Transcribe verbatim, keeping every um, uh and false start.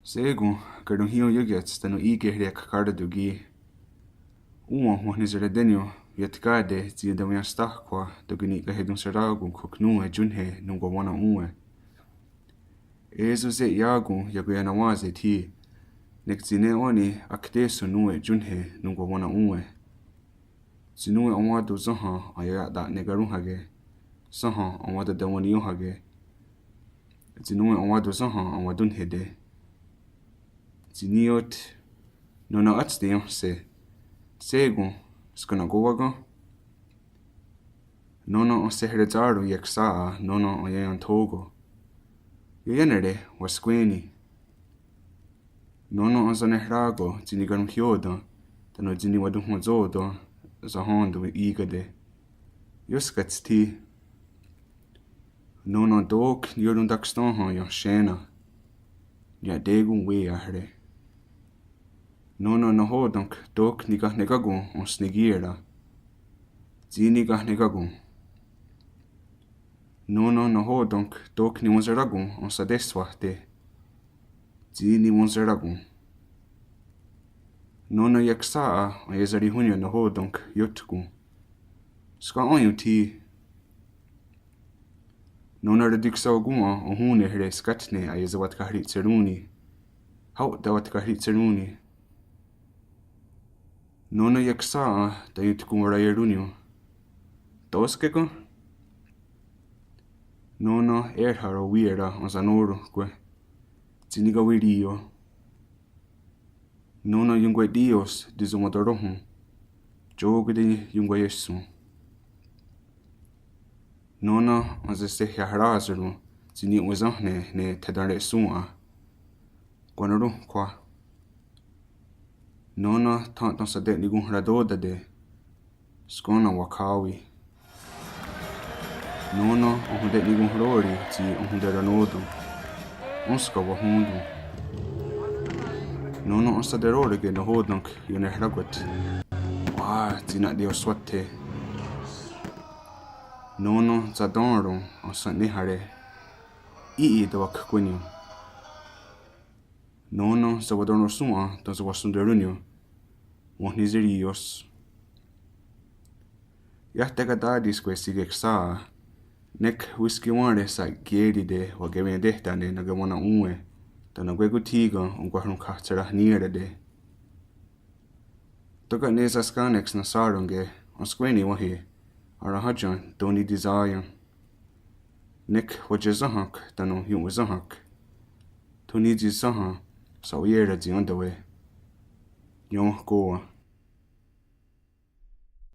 Shé:kon karonhí:io iókiats tánon í:kehre' akká:raton' ki'. Òn:wa wenhniseraténion iotká:te' tsi ieteweienstà:khwa' tóka' ni' kahetonhserá:kon ok nón:we tiónhnhe' nonkwawen'nahòn:we. É:so se' iá:kon iakoienawá:se' thí, nek tsi ne ó:ni aktéhson nón:we tiónhnhe' nonkwawen'nahòn:we. Tsi nón:we enwá:ton' sénha aia'ia'ta'nekarónhake', sénha enwá:ton' teweniiónhake', tsi nón:we enwá:ton' sénha enwatónhnhete'. Tsi ní:ioht nó:nen átste iénhse', shé:kon, skena'kó:wa ken? Nó:nen enhsehretsà:ron ieksà:'a nó:nen aienthó:ko'. Ioiánere' wahskwé:ni'. Nó:nen ensonehrá:ko' tsi nikaronhiò:ten' tánon tsi niwatonhwentsò:ten' sahén:ton' í:kate'. Ióskats thí. Nó:nen tó:k niiorontakstén:hen ienhsié:na', nia'té:kon wí:iahre'. Nó:nen nahò:ten'k tó:k nikahnekà:kon ensnekì:ra', tsi nikahnekà:kon. Nó:nen nahò:ten'k tó:k niwenhserá:kon ensatéswahte', tsi niwenhserá:kon. Nó:nen ieksà:'a aiesarihónnion nahò:ten'k iótkon. Ska'èn:ion thí. Nó:nen ratiksa'okòn:'a ohón:nehre' skátne aiesewatkahritsherón:ni'. Hao'tewatkahritsherón:ni'. Nó:nen ieksà:'a taiotkonwaraierónnion. Tó:ske ken? Nó:nen è:rhar owí:ra ensanó:ronhkwe', tsi nikawirì:io. Nó:nen ionkwetí:io's teisowatenrohón, tió:ke teionkwaiéshon. Nó:nen ensesehiahrá:seron tsi niio'weshénhne ne thatenre'shòn:'a. Kwanorónhkhwa. Nó:nen then'tensate'nikonhrató:tate', skén:nen wakhá:wi. Nó:nen ahonte'nikonhró:ri tsi ahonterennó:ten', énska wahón:ton'. Nó:nen ensateró:roke' nahò:ten'k ionehrákwats, wá:ton' tsi na'teioswáthe'. Nó:nen satén:ron ense'néhare', í:'i tewakhkwénion. Nó:nen sewatenro'shòn:'a tensewahsonterónnion, wenhniserí:io's. Iah tekatá:tis kwes ieksà:'a, nek wískewén:re sha'kié:rite' wakeweientéhtane' nakewen'nahòn:we, tánon akwé:kon thí:ken onkwaronhkahtsherahní:rate'. Tóka' ne saskà:neks nahsá:ronke', wahskwé:ni' wáhi, aronhátien' tó: nitisá:ien. Nek wa'tiesénhak tánon ion'wesénhak, tó: nitsi'sénha, sa'oié:ra tsi én:tawe'. Ionhkó:wa.